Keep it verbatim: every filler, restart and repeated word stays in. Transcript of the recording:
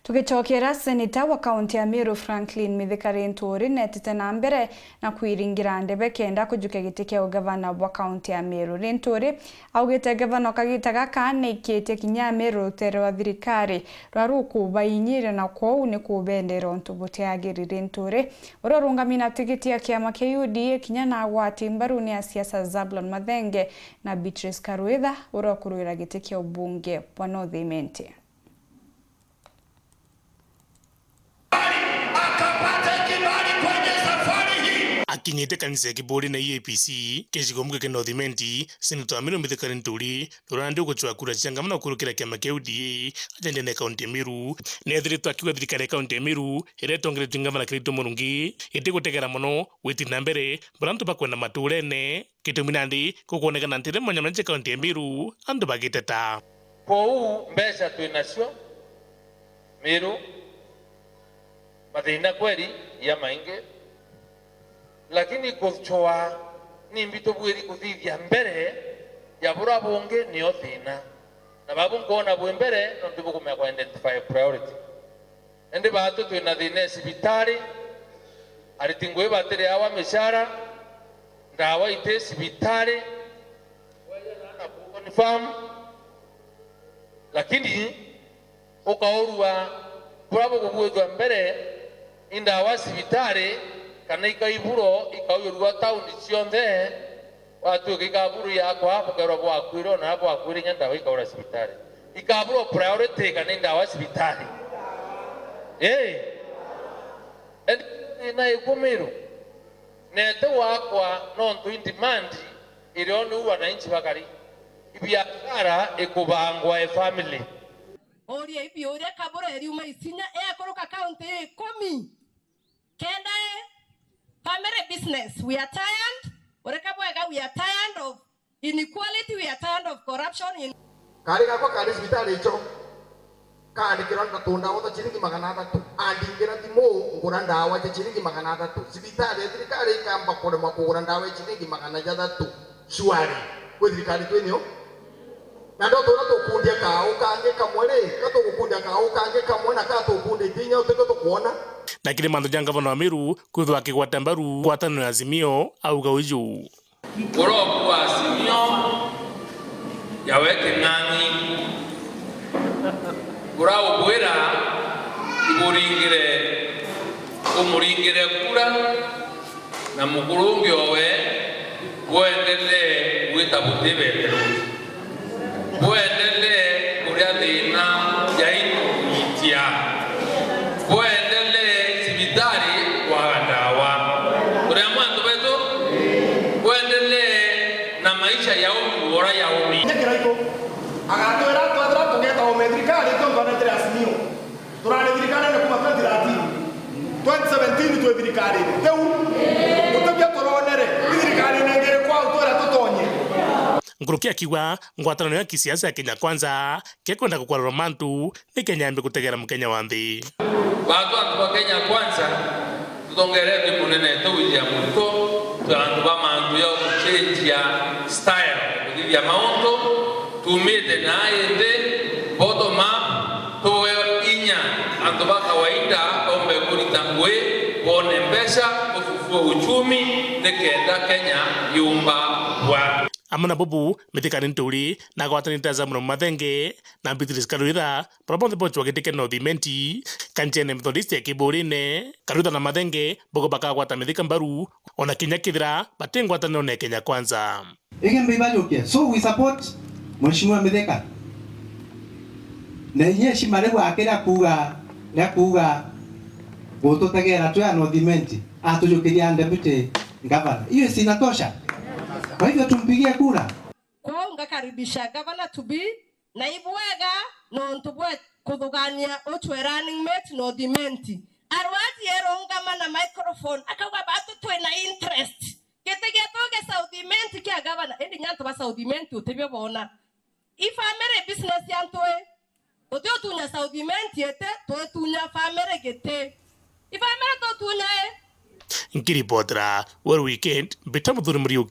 Tugicokera, seneta wa kaunti ya Meru Franklin Mithika Linturi netite na mbere na kwiringira ndebe kenda kujukia giti kia ugavana bwa kaunti ya Meru. Linturi augite gavana o kagita gaka naikitie kinya Ameru rutere rwa thirikari rwa rukubainyiria, na kwou ni kubendera untu butiagiri. Linturi, uria urungami na tigiti ya kiama kia U D A, kinya na agwati mbaruni ya siasa Zablon Mathenge na Beatrice Karwitha uria ukurwira giti kia ubunge bwa North Imenti. Akapata kibali kwenye safari hii. Akinyite kanisa ya Kiburi na E A P C, gicigo mbunge kia North Imenti, Senator Amino Mithika Linturi, nurandi ugucwa kura cia ngavana ukurukira kiama kia U D A, aja ndene ya kaunti ya Meru. Nethiritwe akiuga thirikari ya kaunti ya Meru, iria itongeretue ngavana Kiraitu Murungi, itigutegera mono gwiti na mbere, bura antu bakwenda maturene. Gitumi nandi gukwonekana ntiri mwanya mwanya cia kaunti ya Meru antu bagiteta. Kwou mbeca twi nacio Meru, mathina kweri ya maingi, lakini kucwa nimbi tubwiri kuthithia mbere ya bura bungi nio thina, na babu nkwona bwi mbere nontu bukumenya ku identify priority. Indi baatu twina thina e cibitari, ariti ngui batiri awa micara, ndawa iti cibitari, confirm, lakini ukaurua bura bukugwithua mbere, i ndawa cibitari, kana ikaiburo ikaujurua tauni cionthe, Watuika ikaburu yakwa, bukerwa bwakwire, ona bwakwire inya ndawa ikaura cibitari. Ikaburu priority kana ndawa cibitari. Eh. Indi thina ikumiru. Nete wakwa nontu i demand irio ni wananchi bakari. Ibiashara ikubangwa e family. Uria ibi uria kabura iriuma isinya ekuruka kaunti ikumi. Kenda e family business, we are tired. Ureka bwega, we are tired of inequality, we are tired of corruption. In- Kari gakwa kari cibitari icho, kaandikirwa ngatunda otha ciringi magana athatu. Andingira thimu, ngura ndawa cia ciringi magana athatu. Cibitari ya thirikari ikamba kuremwa kugura ndawa ya ciringi magana jathatu. Shwari. Kwi thirikari twinio? Na ndo turia tukundia kaau kangi kamwe ri, ka tugukundia kaau kangi kamwe na ka tukunditie inya utikio tukwona. Na kiri mantu ja ngavana wa Meru kwithwa akigwata mbaru ngwataniro ya Azimio, auga uju. Uroku wa Azimio yawe king'ang'i, uraubwira iburingire, umuringire kura, na mukurungi owe bwendelee gwita buti betheru, bwendelee kuria thina ya inyitia, bwendelee cibitari kwaga ndawa. Turi amwe antu betu? Bwendelee na maisha ya umi ura ya umi. Nyekera iko agatwira twethira tugeta ome thirikari tontu anetire Azimio. Turari thirikarine kuma twenty thirteen. Twenty seventeen twi thirikarine. Riu, gutibia turonere, i thirikarine ingi iriku au twira tutonye. Nkuruki akiuga ngwataniro ya kisiasa ya Kenya Kwanza kekwenda gukwarwa mantu ni Kenya yambe gutegera mukenya wa nthi. Batu antu ba Kenya Kwanza tutongeretwe munene tu William Ruto, twi antu ba mantu ya gucenjia style, kuthithia mauntu, tumite na indi bottom up, tuwe inya antu ba kawaida baumbe kurita ngui, bone mbeca, tufufue uchumi, nikenda Kenya yumba bwa. Amwe na bubu, Mithika Linturi nagwatanite Azamura Mumathenge na Beatrice Karwitha, baria bonthe bocwa giti kia North Imenti, kanchene Methodist ya Kiburine. Karwitha na Mathenge bogo bakagwata Mithika mbaru, ona kinya kethira bati ngwataniro na Kenya Kwanza. Igembe ibajukie. So we support Mheshimiwa Mithika. Na inya heshima riu akira kuuga, ria kuuga gututegera twi a North Imenti, atujukiria deputy governor. Hiyo si inatosha? Kwa hivyo tumpigie kura. Kwou ngakaribisha governor to be na ibwega nontu bwa kuthugania uchwe running mate North Imenti. Arwati erungama na microphone, akauga, "Batu twina interest. Giti gietu gia South Imenti kia governor." Indi nya antu ba South Imenti utibio bona. I family business ya antu i. Uti utunya South Imenti ete, twetunya family giti. I family tutunya i. Nkiripotera Weru Weekend, mbita Muthuri Muriuki.